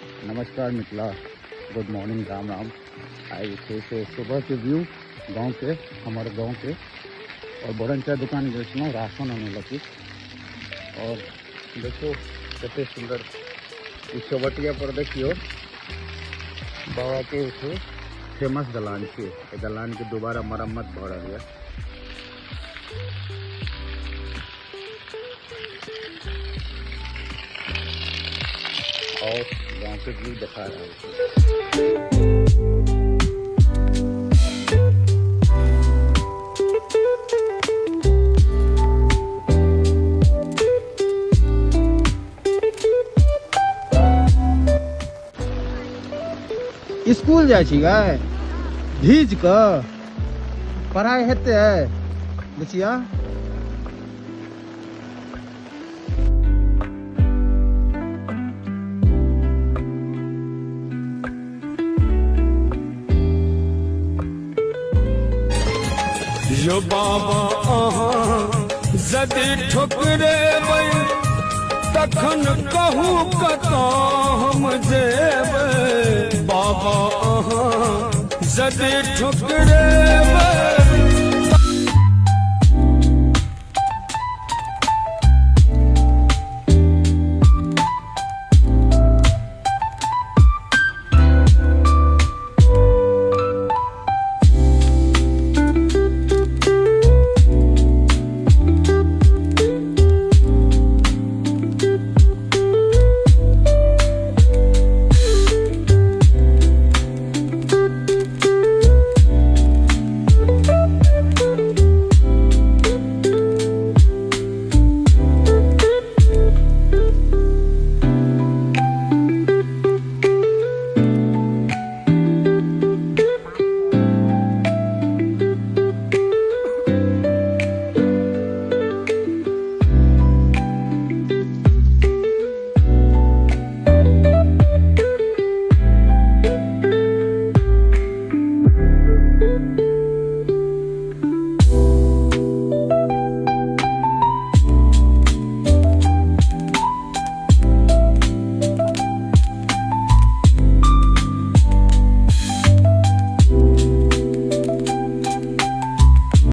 नमस्कार Mithila, good morning, Ram Ram. आइ जे छै से सुबहके व्यू गाँवके, हमर गाँवके। और बोरन चाय दुकान गेल छलहुँ राशन आनै लए किछु। और देखियौ कते सुन्दर ई चौबटिया पर देखियौ बाबाके जे छै फेमस दलान छै। एहि दलानके दोबारा मरम्मत भऽ रहल यऽ। और गाँव के व्यू देखा रहल छी। स्कूल जाइ छी गै? भीज कऽ पढ़ाइ हेतै बुचिया? यो बाबा अहाँ यदि ठुकरेबै तखन कहू कतऽ हम जेबै। बाबा अहाँ यदि ठुकरेबै।